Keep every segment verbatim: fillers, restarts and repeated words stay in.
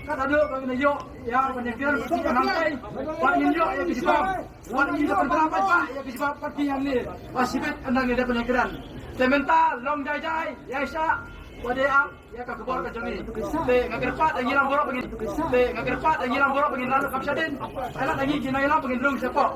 Ka ta dok ka kena ïoh ïa ka pynïakher ka nangtai. Wat ngin ïoh ïa ka jubab. Wat ngin ïoh pynpaw paidbah ïa ka jubab party hangne. Ba shibit ynda ngi dep pynïakher. Te mynta long jai jai ïa sha ba dei ap ïa ka khubor ka jong ngi. Te nga kyrpad ïa ngi lang baroh ba ngin. Te nga kyrpad ïa ngi lang baroh ba ngin ïalam kam shadien. Ai lad ïa ngi ki nongïalam ba ngin rung shapoh.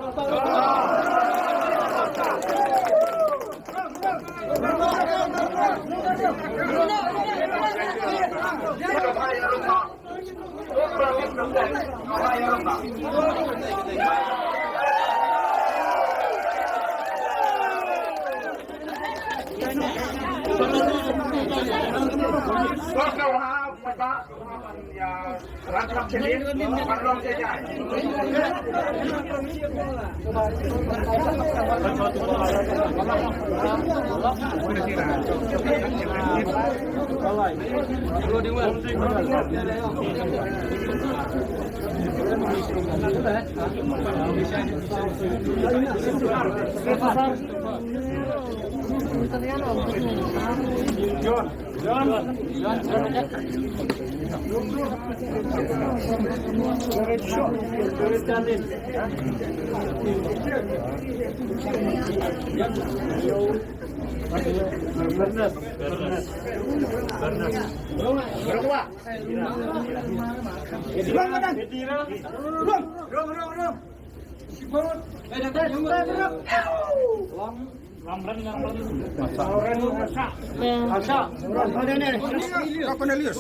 Cornelius.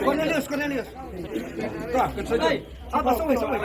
Cornelius, Cornelius. Apa, sorry, sorry.